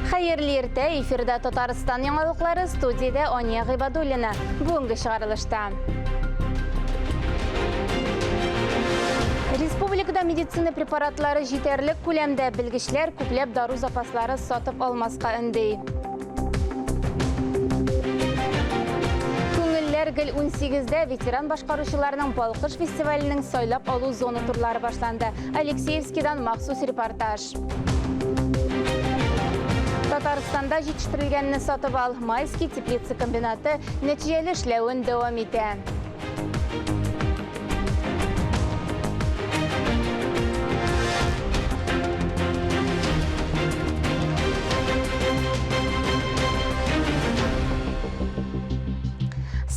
Хәерле иртә, эфирда Татарстан яңалыклары, студиядә Ания Гыйбадуллина. Бүгенге чыгарылышта. Республикада медицина препаратлары җитәрлек күләмдә, белгечләр күпләп дару запаслары сатып алмаска өнди. Күңелләр гел 18-дә ветеран башкаручыларның Балкыш фестиваленең сайлап алу зона турлары башланды. Алексеевскийдан махсус репортаж. Татарстанда җитештерелгәнне сатып ал. Майский теплица комбинаты нәтиҗәле эшләвен дәвам итә.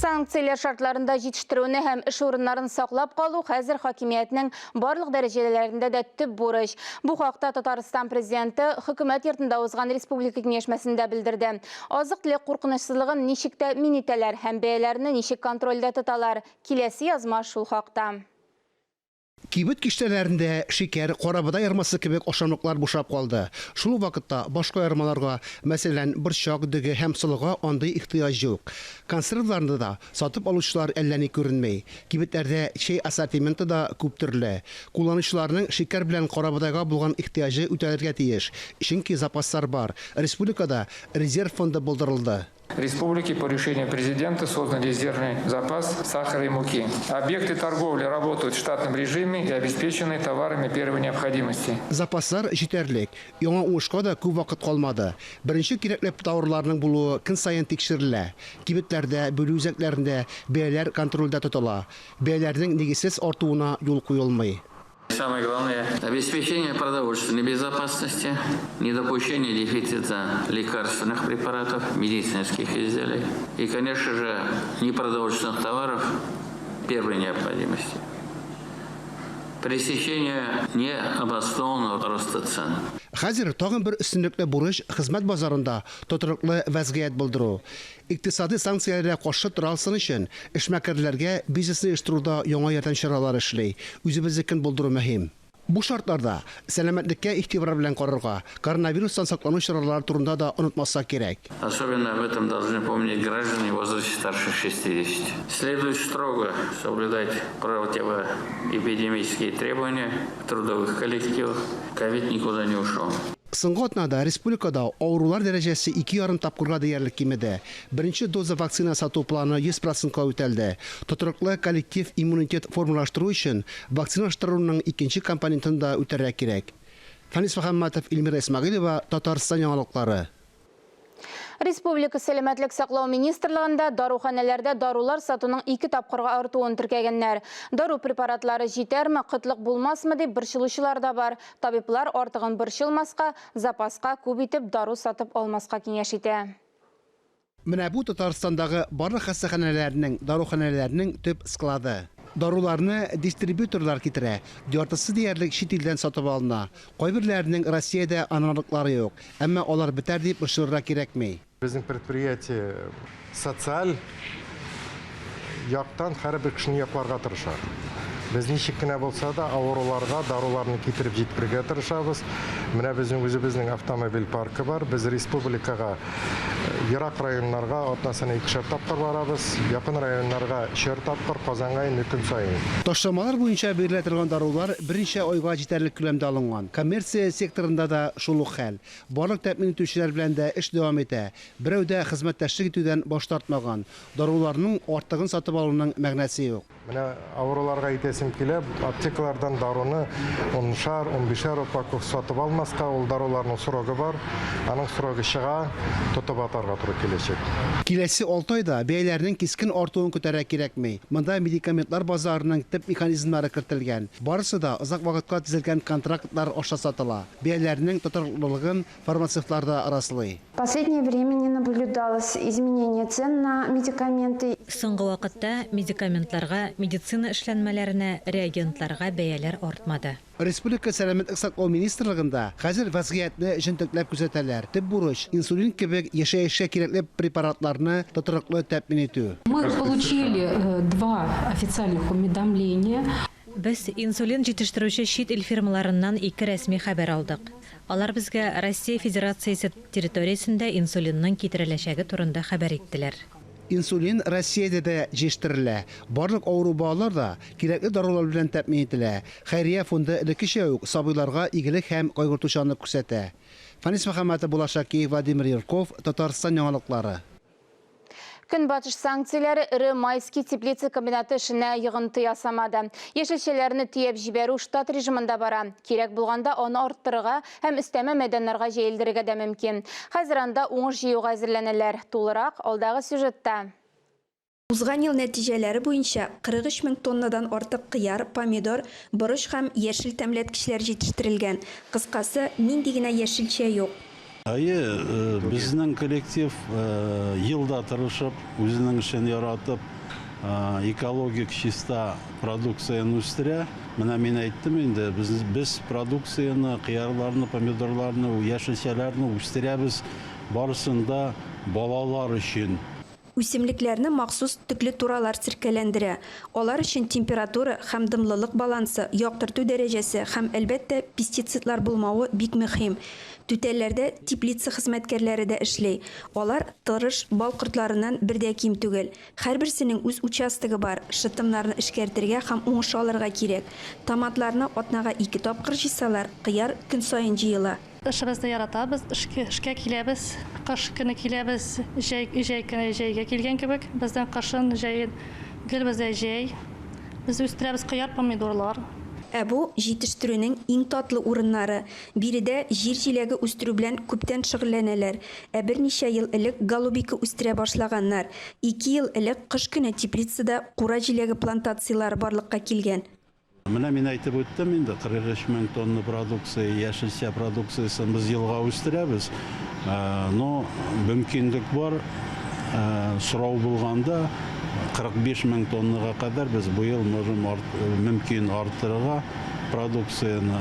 Санкцияләр шартларында җитештерүне һәм эш урыннарын саклап калу хәзер хакимиятнең барлык дәрәҗәләрендә дә төп бурыч. Бу хакта Татарстан Президенты Хөкүмәт йортында узган республика киңәшмәсендә белдерде. Азык-төлек куркынычсызлыгын ничек тәэмин итәләр һәм бәяләрне ничек контрольдә тоталар? Киләсе язма шул хакта. Кибет киштәләрендә шикәр, карабодай ярмасы кебек ашамлыклар бушап калды. Шул ук вакытта башка ярмаларга, мәсәлән, борчак, дөге һәм солыга андый ихтыяҗ юк. Консервларны да сатып алучылар әллә ни күренми. Кибетләрдә чәй ассортименты да күп төрле. Кулланучыларның шикәр белән карабодайга булган ихтыяҗы үтәлергә тиеш, чөнки запаслар бар. Республикада резерв фонды булдырылды. Республики по решению президента создан резервный запас сахара и муки. Объекты торговли работают в штатном режиме и обеспечены товарами первой необходимости. Запаслар җитәрлек. Яңа уңышка да күп вакыт калмады. Беренче кирәкле товарларның булуы көн саен тикшерелә. Кибетләрдә, бүлү үзәкләрендә бәяләр контрольдә тотыла. Бәяләрнең нигезсез артуына юл куелмый. Самое главное – обеспечение продовольственной безопасности, недопущение дефицита лекарственных препаратов, медицинских изделий и, конечно же, непродовольственных товаров первой необходимости. Пресечение необоснованного роста цен. Хәзер тагын бер өстенлекле бурыч, хезмәт базарында тотрыклы вәзгыять булдыру. Икътисади санкцияләргә каршы тора алсын өчен, эшмәкәрләргә бизнесны оештыруда яңа ярдәм чаралары эшли. Үзебезнекен булдыру мөһим. Бу шартларда сәламәтлеккә игътибар белән карарга, коронавирустан саклану чаралары турында да онытмаска кирәк. Особенно об этом должны помнить граждане в возрасте старше 60. Следует строго соблюдать противоэпидемические требования в трудовых коллективах. Ковид никуда не ушел. Соңгы атнада республикада авырулар дәрәҗәсе 2,5 тапкырга диярлек кимеде. Беренче доза вакцина сату планы 100 процентка үтәлде. Тотрыклы коллектив иммунитет формалаштыру өчен вакциналаштыруның икенче компонентын да үтәргә кирәк. Фәнис Мөхәммәтов, Эльмира Исмәгыйлева, Татарстан яңалыклары. Республика сәламәтлек саклау министрлыгында даруханәләрдә дарулар сатуның ике тапкырга артуын теркәгәннәр. Дару препаратлары җитәрме, кытлык булмасмы дип борчылучылар да бар. Табиблар артыгын борчылмаска, запаска күп итеп дару сатып алмаска киңәш итә. Менә бу Татарстандагы барлык хастаханәләрнең, даруханәләрнең төп склады. Даруларны дистрибьюторлар китерә, яртысы диярлек чит илдән сатып алына. Кайберләренең Россиядә аналоглары юк, әмма алар бетәр дип борчылырга кирәкми. Безнең предприятие социаль яктан һәрбер кешене якларга тырыша. Без ничек кенә булса да авыруларга даруларны китереп җиткерергә тырышабыз. Менә безнең үзебезнең автомобиль паркы бар. Без республикага ерак районнарга атнасына икешәр тапкыр барабыз, якын районнарга өчәр тапкыр, Казанга инде көн саен. Ташламалар буенча бирелә торган дарулар берничә айга җитәрлек күләмдә алынган. Коммерция секторында да шул ук хәл. Барлык тәэмин итүчеләр белән дә эш дәвам итә. Берәү дә хезмәттәшлек итүдән баш тартмаган. Даруларның артыгын сатып алуның мәгънәсе юк. Менә авыруларга әйтәсем килә, аптекалардан даруны уншар, унбишәр упаковка сатып алмаска, ул даруларның срогы бар, аның срогы чыга, тотып атарга туры киләчәк. Киләсе алты айда бәяләрнең кискен артуын көтәргә кирәкми. Монда медикаментлар базарының төп механизмнары кертелгән. Барысы да озак вакытка төзелгән контрактлар аша сатыла. Бәяләрнең тотрыклылыгын фармацевтлар да раслый. В последнее время не наблюдалось изменения цен на медикаменты. Соңгы вакытта медикаментларга, медицина эшләнмәләренә, реагентларга бәяләр артмады. Республика Сәламәтлек саклау министрлыгында хәзер вәзгыятьне җентекләп күзәтәләр. Төп бурыч, инсулин кебек яшәешкә кирәкле препаратларны тотрыклы тәэмин итү. Мы получили два официальных уведомления. Без инсулин җитештерүче чит ил фирмаларыннан ике рәсми хәбәр алдык. Алар безгә Россия Федерациясе территориясендә инсулинның китереләчәге турында хәбәр иттеләр. Инсулин Россиядә дә җитештерелә. Барлык авыру балалар да кирәкле дарулар белән тәэмин ителә. Хәйрия фонды элеккечә үк сабыйларга игелек һәм кайгыртучанлык күрсәтә. Фәнис Мөхәммәтов, Булат Шакиев, Владимир Юрков, Татарстан яңалыклары. Көнбатыш санкцияләре эре Майский теплица комбинаты эшенә йогынты ясамады. Яшелчәләрне төяп җибәрү штат режимында бара. Кирәк булганда аны арттырырга һәм өстәмә мәйданнарга җәелдерергә дә мөмкин. Хәзер анда уңыш җыюга әзерләнәләр. Тулырак алдагы сюжетта. Узган ел нәтиҗәләре буенча 43 мең тоннадан артык кыяр, помидор, борыч һәм яшел тәмләткечләр җитештерелгән. Кыскасы, нинди генә яшелчә юк. Әйе, безнең коллектив ел да тырышып, үзенең эшен яратып, экологик чиста продукцияне үстерә. Менә мин әйттем инде, без продукцияне, кыярларны, помидорларны, яшелчәләрне үстерәбез барысын да балалар өчен. Үсемлекләрне махсус төкле туралар серкәләндерә. Алар өчен температура һәм дымлылык балансы, яктырту дәрәҗәсе һәм, әлбәттә, пестицидлар булмавы бик мөһим. Түтәлләрдә теплица хезмәткәрләре дә эшли. Алар тырыш бал кортларыннан бер дә ким түгел. Һәрберсенең үз участогы бар, шытымнарны эшкәртергә һәм уңыш алырга кирәк. Томатларны атнага ике тапкыр җыйсалар, кыяр көн саен җыела. Эшебезне яратабыз, эшкә киләбез, кыш көне киләбез, җәй, җәй көне җәйгә килгән кебек. Безнең кышын, җәен гел бездә җәй. Без үстерәбез кыяр, помидорлар. Ә бу, җитештерүнең иң татлы урыннары. Биредә җир җиләге үстерү белән күптән шөгыльләнәләр. Ә берничә ел элек голубика үстерә башлаганнар. Ике ел элек кыш көне теплицада кура җиләге плантацияләре барлыкка килгән. Менә мин әйтеп үттем инде, 43 мең тонна продукция, яшелчә продукциясен без елга үстерәбез. Но мөмкинлек бар, сорау булганда 45 мең тоннага кадәр без быел можем мөмкин арттырырга продукцияне.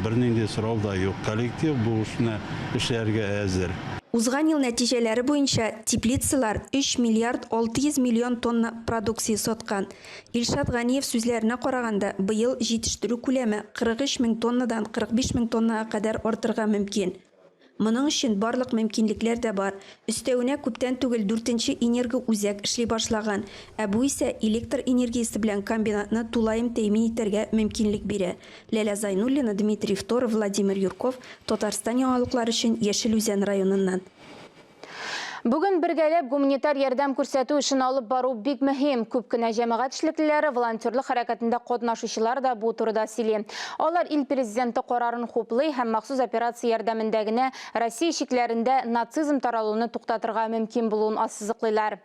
Бернинди сорау да юк. Коллектив бу эшне эшләргә әзер. Узган ел нәтиҗәләре буенча теплицалар 3 миллиард 600 миллион тонна продукция саткан. Илшат Ганиев сүзләренә караганда, быел җитештерү күләме 43 мең тоннадан 45 мең тоннага кадәр артырга мөмкин. Моның өчен барлык мөмкинлекләр дә бар. Өстәвенә, күптән түгел дүртенче энергоүзәк эшли башлаган, ә бу исә электр энергиясе белән комбинатны тулаем тәэмин итәргә мөмкинлек бирә. Ләлә Зайнуллина, Дмитрий Второв, Владимир Юрков, Татарстан яңалыклары өчен Яшел Үзән районыннан. Бүген бергәләп гуманитар ярдәм күрсәтү эшен алып бару бик мөһим. Күп кенә җәмәгать эшлеклеләре, волонтерлык хәрәкәтендә катнашучылар да бу турыда сөйли. Алар ил президенты карарын хуплый һәм махсус операция ярдәмендә генә Россия чикләрендә нацизм таралуны туктатырга мөмкин булуын ассызыклыйлар.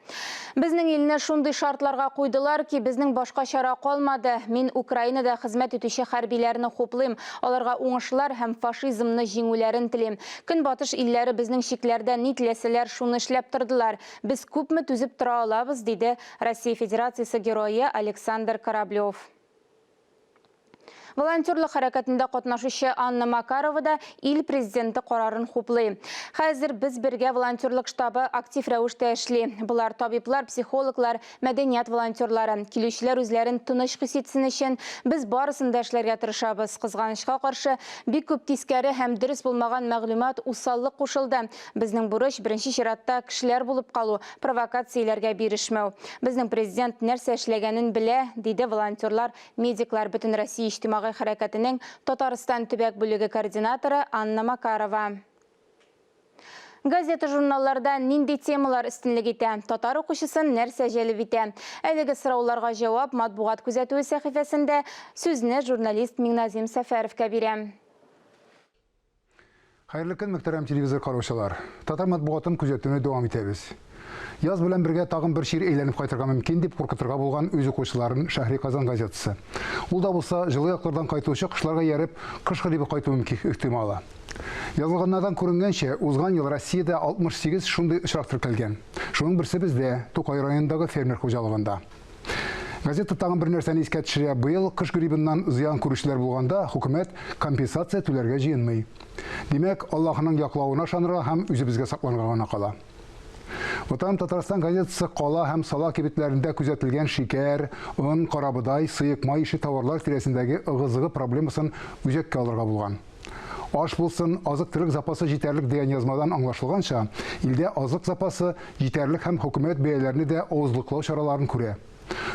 Безнең илне шундый шартларга куйдылар ки, безнең башка чара калмады. Мин Украинада хезмәт итүче хәрбиләрне хуплыйм. Аларга уңышлар һәм фашизмны җиңүләрен телим. Көнбатыш илләре безнең чикләрдә ни теләсәләр шуны эшләп тордылар. Без күпме түзеп тора алабыз, диде Россия Федерациясе герое Александр Кораблев. Волонтерлык хәрәкәтендә катнашучы Анна Макарова да ил президенты карарын хуплый. Хәзер без бергә волонтерлык штабы актив рәвештә эшли. Болар табиблар, психологлар, мәдәният волонтерлары. Килүчеләр үзләрен тыныч хис итсен өчен без барысын да эшләргә тырышабыз. Кызганычка каршы, бик күп тискәре һәм дөрес булмаган мәгълүмат, усаллык кушылды. Безнең бурыч беренче чиратта кешеләр булып калу, провокацияләргә бирешмәү. Безнең президент нәрсә эшләгәнен белә, диде волонтерлар Медиклар Бөтенроссия иҗтимагый хәрәкәтенең Татарстан төбәк бүлеге координаторы Анна Макарова. Газета-журналларда нинди темалар өстенлек итә? Татар укучысын нәрсә җәлеп итә? Әлеге сорауларга җавап матбугат күзәтүе сәхифәсендә сүзне журналист Миңназим Сәфәровка бирәм. Хәерле көн, мөхтәрәм телевизор караучылар. Татар матбугатын күзәтүне дәвам итәбез. Яз белән бергә тагын бер чир әйләнеп кайтырга мөмкин дип куркытырга булган үз укучыларын Шәһри Казан газетасы. Ул да булса, җылы яклардан кайтучы кошларга ияреп, кыш грибы кайту ихтималы. Язылганнардан күренгәнчә, узган ел Россиядә 68 шундый очрак теркәлгән. Шуның берсе бездә, Тукай районындагы фермер хуҗалыгында. Газета тагын бер нәрсәне искә төшерә, быел кыш грибыннан зыян күрүчеләр булганда, хөкүмәт компенсация түләргә җыенмый. Димәк, Аллаһының яклавына ышанырга һәм үзебезгә сакланырга гына кала. Ватаным Татарстан газетасы кала һәм сала кибетләрендә күзәтелгән шикәр, он, карабодай, сыек май ише товарлар тирәсендәге ыгы-зыгы проблемасын үзәккә алырга булган. Аш булсын, азык-төлек запасы җитәрлек дигән язмадан аңлашылганча, илдә азык запасы җитәрлек һәм хөкүмәт бәяләрне дә авызлыклау чараларын күрә.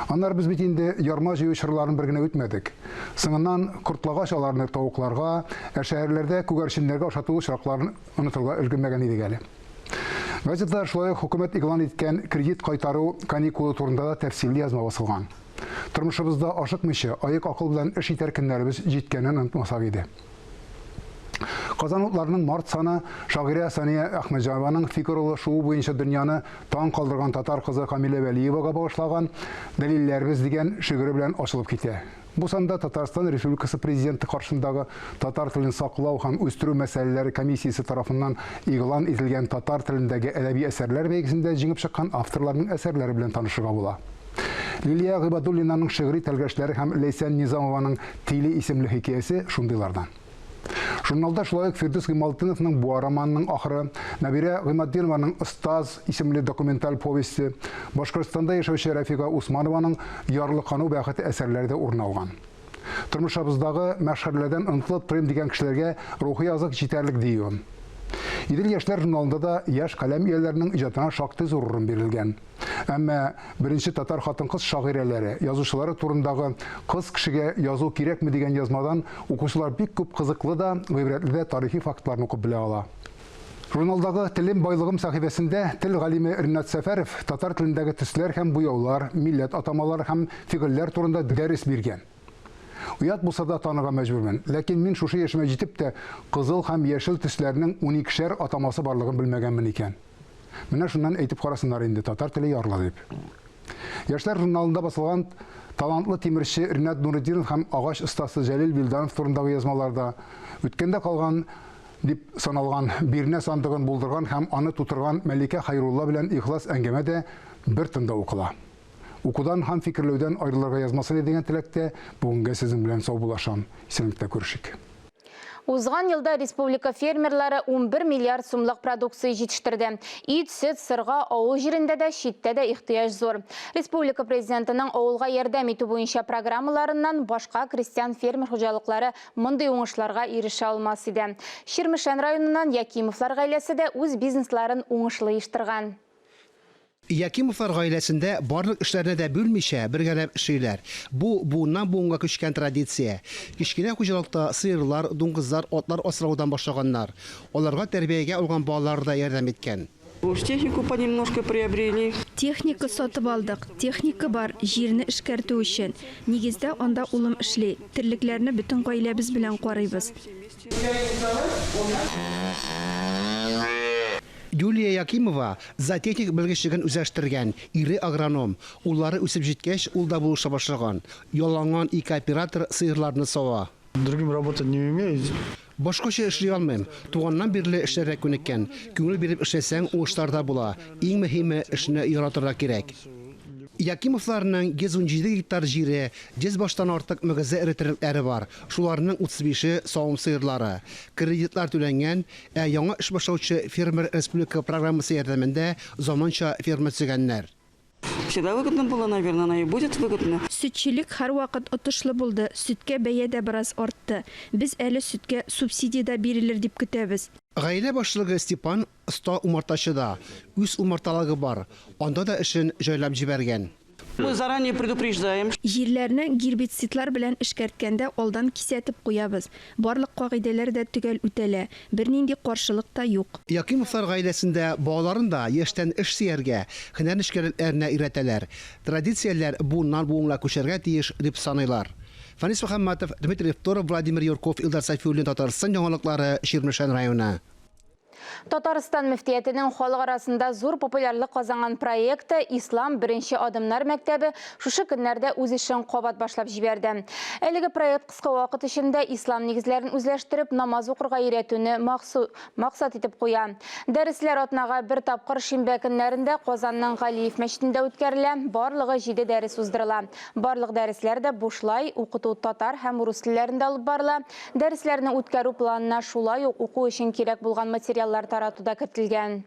Аннары без бит инде ярма җыю чорларын бер генә үтмәдек. Соңыннан кортлагач аларны тавыкларга, ә шәһәрләрдә күгәрченнәргә ашату очракларын онытырга өлгермәгән идек әле. Газетада шулай ук хөкүмәт игълан иткән кредит кайтару каникулы турында да тәфсилле язма басылган. Тормышыбызда ашыкмыйча, аек акыл белән эш итәр көннәребез җиткәнен онытмасак иде. Казан утларының март саны шагыйрә Сания Әхмәтҗанованың фигуралы шуу буенча дөньяны таң калдырган татар кызы Камилә Вәлиевага багышлаган Дәлилләребез дигән шигыре белән ачылып китә. Бу санда Татарстан Республикасы Президенты каршындагы татар телен саклау һәм үстерү мәсьәләләре комиссиясе тарафыннан игълан ителгән татар телендәге әдәби әсәрләр бәйгесендә җиңеп чыккан авторларның әсәрләре белән танышырга була. Лилия Гыйбадуллинаның шигъри тәлгәшләре һәм Ләйсән Низамованың Тиле исемле хикәясе шундыйлардан. Журналда шулай ук Фирдүс Гыймалтдиновның Буа романының ахыры, Нәбирә Гыйматдинованың Остаз исемле документаль повесте, Башкортстанда яшәүче Рәфига Усманованың Ярлыкану бәхете әсәрләре дә урын алган. Тормышыбыздагы мәхшәрләрдән онытылып торыйм дигән кешеләргә рухи азык җитәрлек диюем. Идел яшьләр журналында да яшь каләм ияләренең иҗатына шактый зур урын бирелгән. Әмма беренче татар хатын-кыз шагыйрәләре, язучылары турындагы Кыз кешегә язу кирәкме дигән язмадан укучылар бик күп кызыклы да, гыйбрәтле дә тарихи фактларны укып белә ала. Журналдагы Телем байлыгым сәхифәсендә тел галиме Ринат Сәфәров татар телендәге төсләр һәм буяулар, милләт атамалары һәм фигыльләр турында дәрес биргән. Оят булса да танырга мәҗбүрмен, ләкин мин шушы яшемә җитеп тә кызыл һәм яшел төсләрнең уникешәр атамасы барлыгын белмәгәнмен икән. Менә шуннан әйтеп карасыннар инде, татар теле ярлы дип. Яшьләр журналында басылган талантлы тимерче Ринат Нуретдинов һәм агач остасы Җәлил Вилданов турындагы язмаларда үткәндә калган дип саналган бирнә сандыгын булдырган һәм аны тутырган Мәликә Хәйрулла белән ихлас әңгәмә дә бер тында укыла. Укудан һәм фикерләүдән аерылырга язмасын иде дигән теләктә бүгенгә сезнең белән саубуллашам. Исәнлектә күрешик. Узган елда республика фермерлары 11 миллиард сумлык продукция җитештерде. Ит, сөт, сырга авыл җирендә дә, читтә дә ихтыяҗ зур. Республика Президентының авылга ярдәм итү буенча программаларыннан башка крестьян-фермер хуҗалыклары мондый уңышларга ирешә алмас иде. Чирмешән районыннан Якимовлар гаиләсе дә үз бизнесларын уңышлы оештырган. Якимовлар гаиләсендә барлык эшләрне дә бүлмичә, бергәләп эшлиләр. Бу, буыннан-буынга күчкән традиция. Кечкенә хуҗалыкта сыерлар, дуңгызлар, атлар асраудан башлаганнар. Аларга тәрбиягә алган балалары да ярдәм иткән. Уж технику понемножку приобрели. Техника сатып алдык. Техника бар, җирне эшкәртү өчен. Нигездә анда улым эшли. Терлекләрне бөтен гаиләбез белән карыйбыз. Юлия Якимова зоотехник белгечлеген үзләштергән, ире агроном. Уллары үсеп җиткәч, ул да булыша башлаган. Ялланган ике оператор сыерларны сава. Другим работать не умею. Башкача эшли алмыйм. Туганнан бирле эшләргә күнеккән. Күңел биреп эшләсәң, уңышлар да була. Иң мөһиме, эшне яратырга кирәк. Якимовларның 117 гектар җире, 100 баштан артык мөгезле эре терлекләре бар. Шуларның 35-е савым сыерлары. Кредитлар түләнгән, Ә яңа эш башлаучы фермер республика программасы ярдәмендә заманча ферма төзегәннәр. Всегда выгодно было, наверное, она и будет выгодна. Сөтчелек һәрвакыт отышлы булды, сөткә бәя дә бераз артты. Без әле сөткә субсидия дә бирелер дип көтәбез. Гаилә башлыгы Степан оста умартачы да. Үз умарталыгы бар. Анда да эшен җайлап җибәргән. Мы заранее предупреждаем. Җирләрне гербицидлар белән эшкәрткәндә алдан кисәтеп куябыз. Барлык кагыйдәләр дә төгәл үтәлә, бернинди каршылык та юк. Якимовлар гаиләсендә балаларын да яшьтән эш сөяргә, һөнәр нечкәлекләренә өйрәтәләр. Традицияләр буыннан-буынга күчәргә тиеш, дип саныйлар. Фәнис Мөхәммәтов, Дмитрий Второв, Владимир Юрков, Илдар Сафиуллин, Татарстан яңалыклары, Чирмешән районы. Татарстан мөфтиятенең халык арасында зур популярлык казанган проекты Ислам беренче адымнар мәктәбе шушы көннәрдә үз эшен кабат башлап җибәрде. Әлеге проект кыска вакыт эчендә ислам нигезләрен үзләштереп, намаз укырга өйрәтүне максат итеп куя. Дәресләр атнага бер тапкыр шимбә көннәрендә Казанның Галиев мәчетендә үткәрелә. Барлыгы 7 дәрес уздырыла. Барлык дәресләр дә бушлай, укыту татар һәм рус телләрендә алып барыла. Дәресләрне үткәрү планына шулай ук уку өчен кирәк булган материаллар тарату да кертелгән.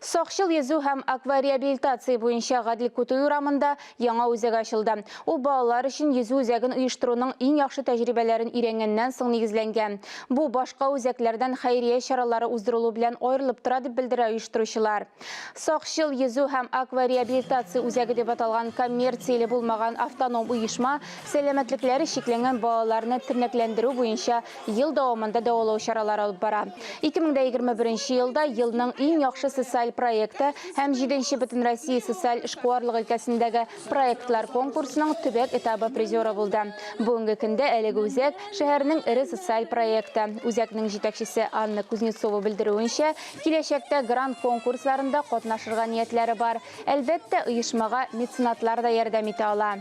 Сакчыл йөзү һәм аквареабилитация буенча Гадел Кутуй урамында яңа үзәк ачылды. Ул балалар өчен йөзү үзәген оештыруның иң яхшы тәҗрибәләрен өйрәнгәннән соң нигезләнгән. Бу башка үзәкләрдән хәйрия чаралары уздырылу белән аерылып тора, дип белдерә оештыручылар. Сакчыл йөзү һәм аквареабилитация үзәге дип аталган коммерцияле булмаган автоном оешма сәламәтлекләре чикләнгән балаларны тернәкләндерү буенча ел дәвамында дәвалау чаралары алып бара. 2021 елда елның иң яхшы социаль проекты һәм 7нче Бөтенроссия социаль эшкуарлык өлкәсендәге проектлар конкурсының төбәк этабы призеры булды. Бүгенге көндә әлеге үзәк шәһәрнең эре социаль проекты. Үзәкнең җитәкчесе Анна Кузнецова белдерүенчә, киләчәктә грант конкурсларында катнашырга ниятләре бар. Әлбәттә, оешмага меценатлар да ярдәм итә ала.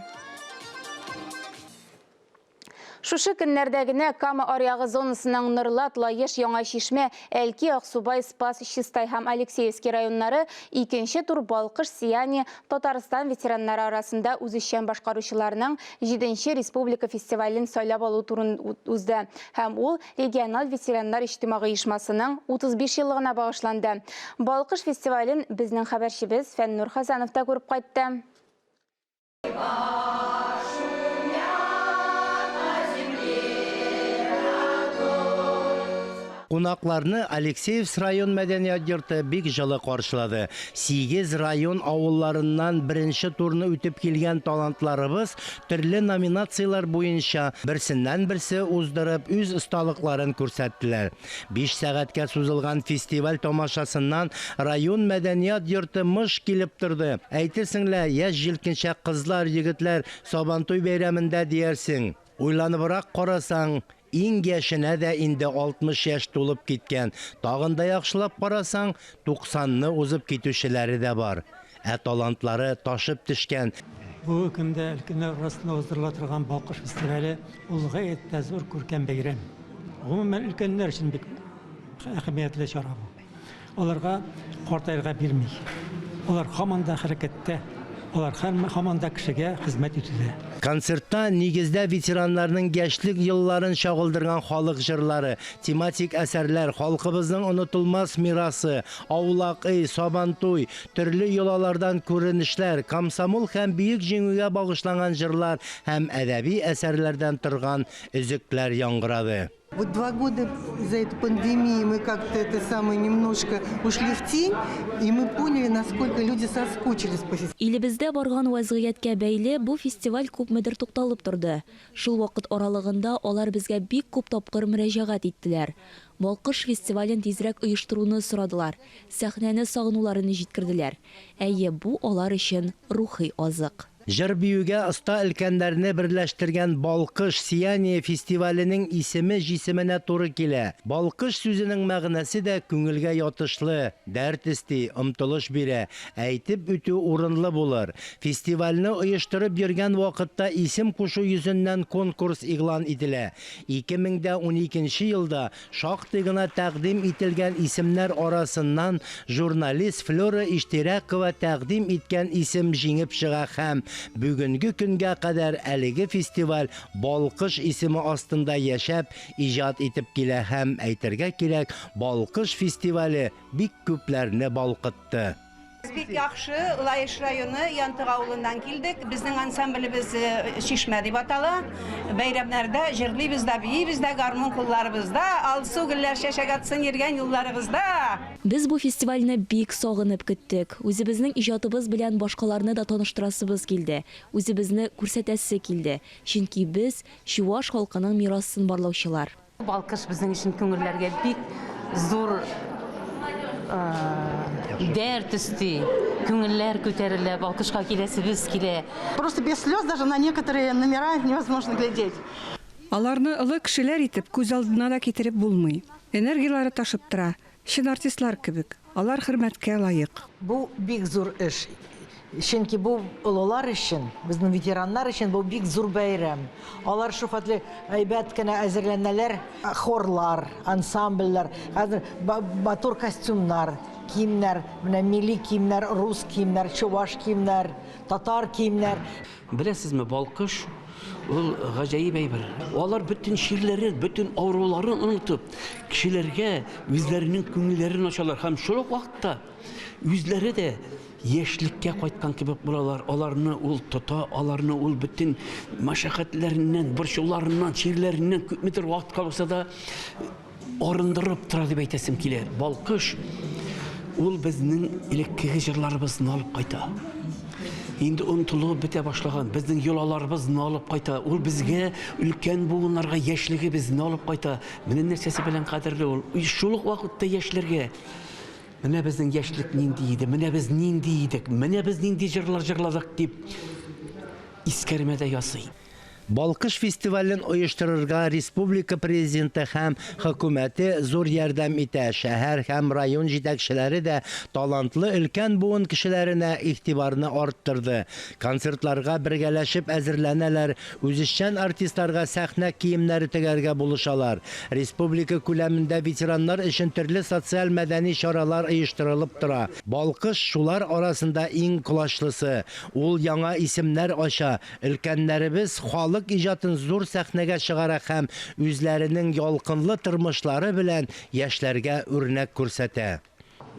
Шушы көннәрдә генә Кама аръягы зонасының Норлат, Лаеш, Яңа Чишмә, Әлки, Аксубай, Спас, Чистай һәм Алексеевский районнары икенче тур Балкыш, Сияние, Татарстан ветераннары арасында үзешчән башкаручыларның җиденче республика фестивален сайлап алу турын узды һәм ул региональ ветераннар иҗтимагый оешмасының 35 еллыгына багышланды. Балкыш фестивален безнең хәбәрчебез Фәннур Хәсәнов та күреп кайтты. Кунакларны Алексеевск район мәдәният йорты бик җылы каршылады. Сигез район авылларыннан беренче турны үтеп килгән талантларыбыз төрле номинацияләр буенча берсеннән-берсе уздырып үз осталыкларын күрсәттеләр. Биш сәгатькә сузылган фестиваль тамашасыннан район мәдәният йорты мыж килеп торды. Әйтерсең лә, яшь-җилкенчәк кызлар, егетләр Сабантуй бәйрәмендә диярсең. Уйланыбрак карасаң, иң яшенә дә инде 60 яшь тулып киткән, тагын да яхшылап карасаң, туксанны узып китүчеләре дә бар. Ә талантлары ташып төшкән. Бүгенге көндә өлкәннәр арасында уздырыла торган Балкыш фестивале ул гаять тә зур күркәм бәйрәм. Гомумән, өлкәннәр өчен бик әһәмиятле чара бу. Аларга картаерга бирми. Алар һаман да хәрәкәттә, алар һаман да кешегә хезмәт итүдә. Концертта нигездә ветераннарның яшьлек елларын чагылдырган халык җырлары, тематик әсәрләр, халкыбызның онытылмас мирасы, Аулак өй, Сабантуй, төрле йолалардан күренешләр, комсомол һәм Бөек Җиңүгә багышланган җырлар һәм әдәби әсәрләрдән торган өзекләр яңгырады. Вот два года за эту пандемию мы как-то это самое немножко ушли в тень, и мы поняли, насколько люди соскучились по фестивалю. Илебездә барган вәзгыятькә бәйле, бу фестиваль күпмедер тукталып торды. Шул вакыт аралыгында алар безгә бик күп тапкыр мөрәҗәгать иттеләр. Балкыш фестивален тизрәк оештыруны сорадылар, сәхнәне сагынуларын җиткерделәр. Әйе, бу алар өчен рухи азык. Җыр-биюгә оста өлкәннәрне берләштергән Балкыш, Сияние фестиваленең исеме җисеменә туры килә. Балкыш сүзенең мәгънәсе дә күңелгә ятышлы, дәрт өсти, омтылыш бирә. Әйтеп үтү урынлы булыр, фестивальне оештырып йөргән вакытта исем кушу йөзеннән конкурс игълан ителә. 2012 нче елда шактый гына тәкъдим ителгән исемнәр арасыннан журналист Флера Иштирәкова тәкъдим иткән исем җиңеп чыга һәм бүгенге көнгә кадәр әлеге фестиваль Балкыш исеме астында яшәп, иҗат итеп килә һәм, әйтергә кирәк, Балкыш фестивале бик күпләрне балкытты. Без бик яхшы, Лаеш районы Янтык авылыннан килдек. Безнең ансамблебез Чишмә дип атала. Бәйрәмнәрдә җырлыйбыз да, биибез дә, гармун кулларыбызда, алсу гөлләр чәчәк атсын йөргән юлларыбызда. Без бу фестивальне бик сагынып көттек. Үзебезнең иҗатыбыз белән башкаларны да таныштырасыбыз килде, үзебезне күрсәтәсе килде, чөнки без, чуваш халкының мирасын барлаучылар. Балкыш безнең өчен күңелләргә бик зур дәрт өсти. Күңелләр күтәрелә, балкышка киләсебез килә. Просто без слез даже на некоторые номера невозможно глядеть. Аларны олы кешеләр итеп күз алдына да китереп булмый. Энергияләре ташып тора, Чын артистлар кебек, алар хөрмәткә лаек. Бу бик зур эш. Чөнки бу олылар өчен, безнең ветераннар өчен бу бик зур бәйрәм. Алар шул хәтле әйбәт кенә әзерләнәләр. Хорлар, ансамбльләр, хәзер матур костюмнар, киемнәр, менә милли киемнәр, рус киемнәр, чуваш киемнәр, татар киемнәр. Беләсезме, Балкыш Ул гаҗәеп әйбер. Алар бөтен чирләрен, бөтен авыруларын онытып, кешеләргә үзләренең күңелләрен ачалар һәм шул ук вакытта үзләре дә яшьлеккә кайткан кебек булалар. Аларны ул тота, аларны ул бөтен мәшәкатьләреннән, борчуларыннан, чирләреннән күпмедер вакытка булса да арындырып тора дип әйтәсем килә. Балкыш ул безнең элеккеге җырларыбызны алып кайта. Инде онытылып бетә башлаган безнең йолаларыбызны алып кайта. Ул безгә өлкән буыннарга яшьлегебезне алып кайта. Менә нәрсәсе белән кадерле ул. Шул ук вакытта яшьләргә менә безнең яшьлек нинди иде, менә без нинди идек, менә без нинди җырлар җырладык дип искәрмә дә ясый. Балкыш фестивален оештырырга республика Президенты һәм Хөкүмәте зур ярдәм итә, шәһәр һәм район җитәкчеләре дә талантлы өлкән буын кешеләренә игътибарны арттырды. Концертларга бергәләшеп әзерләнәләр, үзешчән артистларга сәхнә киемнәре тегәргә булышалар. Республика күләмендә ветераннар өчен төрле социаль-мәдәни чаралар оештырылып тора. Балкыш шулар арасында иң колачлысы. Ул яңа исемнәр ача, Өлкәннәребез халык иҗатын зур сәхнәгә чыгара һәм үзләренең ялкынлы тормышлары белән яшьләргә үрнәк күрсәтә.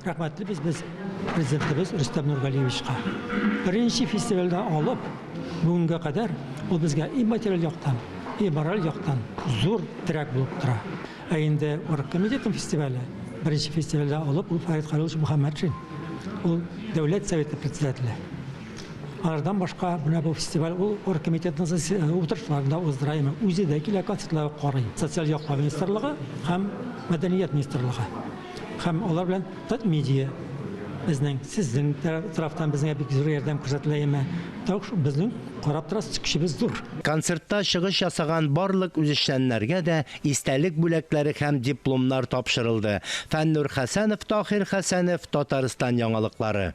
Рәхмәтлебез без Президентыбыз Рөстәм Нургалиевичка. Беренче фестивальдән алып бүгенгә кадәр ул безгә и материаль яктан, и мораль яктан зур терәк булып тора. Ә инде оргкомитетның фестивале, беренче фестивальдән алып ул Фәрит Хәлилович Мөхәммәтшин, ул Дәүләт Советы председателе. Алардан башка менә бу фестиваль ул оргкомитетның утырышларында уздыра, үзе дә килә, концертлар карый. Социаль яклау министрлыгы һәм мәдәният министрлыгы һәм алар белән Татмедиа безнең, сезнең тарафтан безгә бик зур ярдәм күрсәтелә яме. Так что безнең карап торасыз, көчебез зур. Концертта чыгыш ясаган барлык үзешчәннәргә дә истәлек бүләкләре һәм дипломнар тапшырылды. Фәннур Хәсәнов, Таһир Хәсәнов, Татарстан яңалыклары.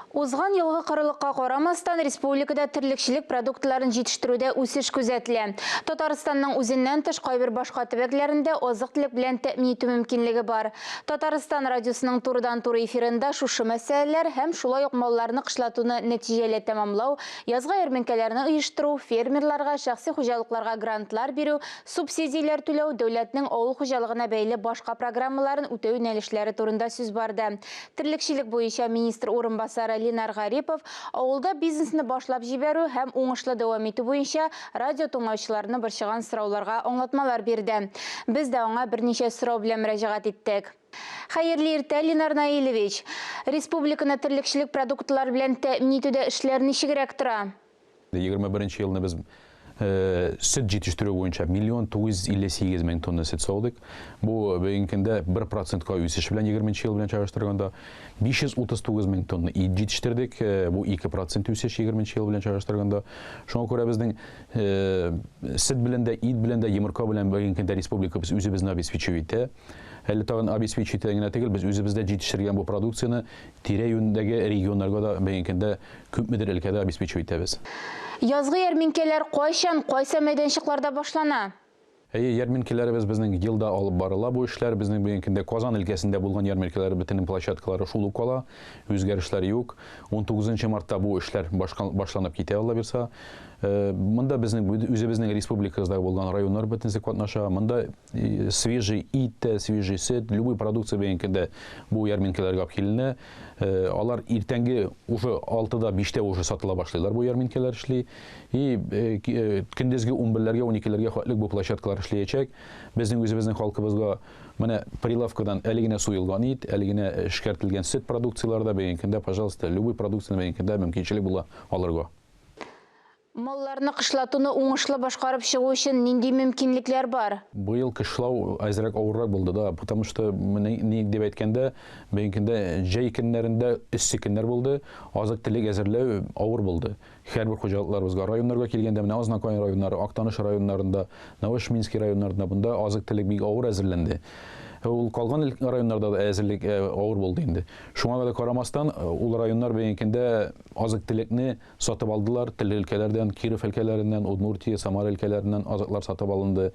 Узган елгы корылыкка карамастан, республикада терлекчелек продуктларын җитештерүдә үсеш күзәтелә. Татарстанның үзеннән тыш кайбер башка төбәкләрендә азык-төлек белән тәэмин итү мөмкинлеге бар. Татарстан радиосының турыдан-туры эфирында шушы мәсьәләләр һәм шулай ук малларны кышлатуны нәтиҗәле тәмамлау, язгы ярминкәләрне оештыру, фермерларга, шәхси хуҗалыкларга грантлар бирү, субсидияләр түләү, дәүләтнең авыл хуҗалыгына бәйле башка программаларын үтәү юнәлешләре турында сүз барды. Терлекчелек буенча министр урынбасары Ленар Гарипов авылда бизнесны башлап җибәрү һәм уңышлы дәвам итү буенча радио тыңлаучыларны борчыган сорауларга аңлатмалар бирде. Без дә аңа берничә сорау белән мөрәҗәгать иттек. Хәерле иртә, Ленар Наилевич! Республиканы терлекчелек продуктлары белән тәэмин итүдә эшләр ничегрәк тора? 21 елны без сөт җитештерү буенча 1 958 000 тонна сөт саудык. Бу бүгенге көндә 1 процентка үсеш белән 20 ел белән чагыштырганда. 539 мең тонна ит җитештердек. Бу 2 процент үсеш 20 ел белән чагыштырганда. Шуңа күрә безнең сөт белән дә, ит белән дә, йомырка белән бүгенге көндә республикабыз үзебезне обеспечивать итә. Әле тагын обеспечивать итә генә түгел, без үзебездә җитештергән бу продукцияне тирә-юньдәге регионнарга да бүгенге көндә күпмедер өлкәдә обеспечивать итәбез. Язгы ярминкәләр кайчан, кайсы мәйданчыкларда башлана? Әйе, ярминкәләребез безнең елда алып барыла бу эшләр. Безнең бүгенге көндә Казан өлкәсендә булган ярминкәләр бөтенең площадкалары шул ук кала. Үзгәрешләр юк. 19 мартта бу эшләр башланып китә, Алла бирса. Монда безнең үзебезнең республикабызда булган районнар бөтенесе катнаша. Монда свежий ит тә, свежий сөт, любой продукция бүгенге көндә бу ярминкәләргә алып киленә. Алар иртәнге уже 6-да, 5-тә уже сатыла башлыйлар, бу ярминкәләр эшли. И көндезге 11-ләргә, 12-ләргә хәтлек бу площадкалар эшләячәк. Безнең үзебезнең халкыбызга менә прилавкадан әле генә суелган ит, әле генә эшкәртелгән сөт продукцияләре дә бүгенге көндә, пожалуйста, любой продукцияне бүгенге көндә мөмкинчелек була алырга. Малларны кышлатуны уңышлы башкарып чыгу өчен нинди мөмкинлекләр бар? Быел кышлау әзрәк авыррак булды да, потому что ни дип әйткәндә, бүгенге көндә җәй көннәрендә эссе көннәр булды, азык-төлек әзерләү авыр булды. Һәрбер хуҗалыкларыбызга, районнарга килгәндә, менә Азнакай районнары, Актаныш районнарында, Новошминский районнарында монда азык-төлек бик авыр әзерләнде. Ул калган районнарда да әзерлек авыр булды инде. Шуңа да карамастан, ул районнар бүгенге көндә азык-төлекне сатып алдылар. Төрле өлкәләрдән, Киров өлкәләреннән, Удмуртия, Самара өлкәләреннән азыклар сатып алынды.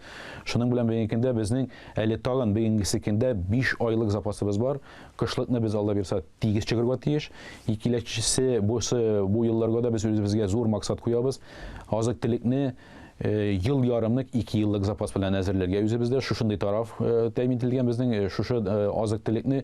Шуның белән бүгенге көндә безнең әле тагын бүгенгесе көндә 5 айлык запасыбыз бар. Кышлыкны без Алла бирса тигез чыгырга тиеш. Икеләчесе бусы бу елларга да без үзебезгә зур максат куябыз. Азык-төлекне ел ярымлык, 2 еллык запас белән әзерләргә үзебездә шушындый тараф тәэмин ителгән безнең шушы азык-төлекне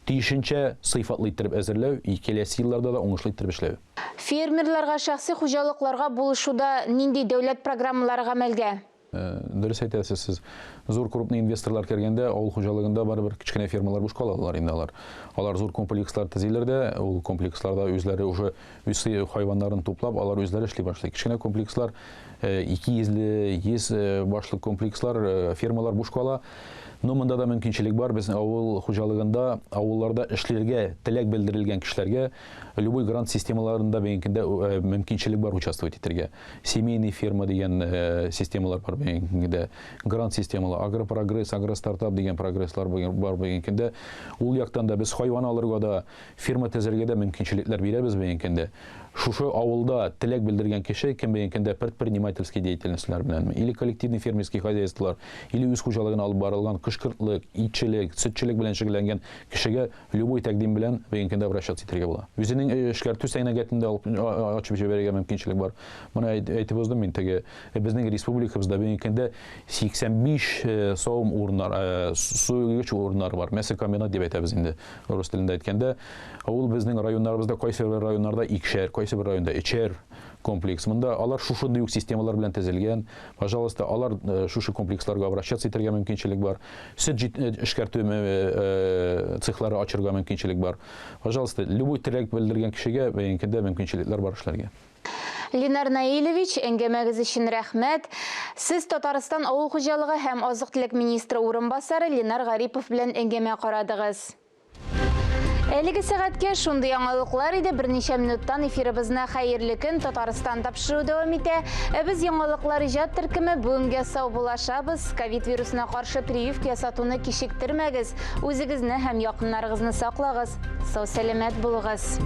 тиешенчә сыйфатлы иттереп әзерләү, киләсе елларда да уңышлы иттереп эшләү. Фермерларга, шәхси хуҗалыкларга булышуда нинди дәүләт программалары гамәлдә? Дөрес әйтәсез сез. Зур крупный инвесторлар кергәндә авыл хуҗалыгында барыбер кечкенә фермалар буш калалар инде алар. Алар зур комплекслар төзиләр дә, ул комплексларда үзләре уже үз хайваннарын туплап, алар үзләре эшли башлый. Кечкенә комплекслар, 200-ле, 100 башлы комплекслар, фермалар буш кала. Но монда да мөмкинчелек бар. Безнең авыл хуҗалыгында, авылларда эшләргә теләк белдерелгән кешеләргә любой грант системаларында бүгенге көндә мөмкинчелек бар участвовать итәргә. Семейный ферма дигән системалар бар бүгенге көндә, грант системалар, агропрогресс, агростартап дигән прогресслар бар бүгенге көндә. Ул яктан да без хайван алырга да, ферма төзергә дә мөмкинчелекләр бирәбез бүгенге көндә. Шушы авылда теләк белдергән кеше, кем бүгенге көндә предпринимательский деятельностьлар беләнме, или коллективный фермерский хозяйстволар, или үз хуҗалыгын алып барылган кышкыртлык, итчелек, сөтчелек белән шөгыльләнгән кешегә любой тәкъдим белән бүгенге көндә обращаться итәргә була. Үзенең эшкәртү сәнәгатен дә алып ачып җибәрергә мөмкинчелек бар. Моны әйтеп уздым мин теге безнең республикабызда бүгенге көндә 85 савым урыннар, суйгыч урыннары бар. Мясокомбинат дип әйтәбез инде рус телендә әйткәндә. Ул безнең районнарыбызда кайсы бер районнарда икешәр, кайсы бер районда өчәр комплекс. Монда алар шушындый ук системалар белән төзелгән. Пожалуйста, алар шушы комплексларга обращаться итәргә мөмкинчелек бар. Сөт эшкәртү цехлары ачырга мөмкинчелек бар. Пожалуйста, любой теләк белдергән кешегә бүгенге көндә мөмкинчелекләр бар эшләргә. Ленар Наилевич, әңгәмәгез өчен рәхмәт. Сез Татарстан авыл хуҗалыгы һәм азык-төлек министры урынбасары Ленар Гарипов белән әңгәмә карадыгыз. Әлеге сәгатькә шундый яңалыклар иде. Берничә минуттан эфирыбызны Хәерле көн Татарстан тапшыру дәвам итә. Ә без яңалыклар иҗат төркеме бүгенгә саубуллашабыз. Ковид вирусына каршы прививка ясатуны кичектермәгез. Үзегезне һәм якыннарыгызны саклагыз. Сау-сәламәт булыгыз.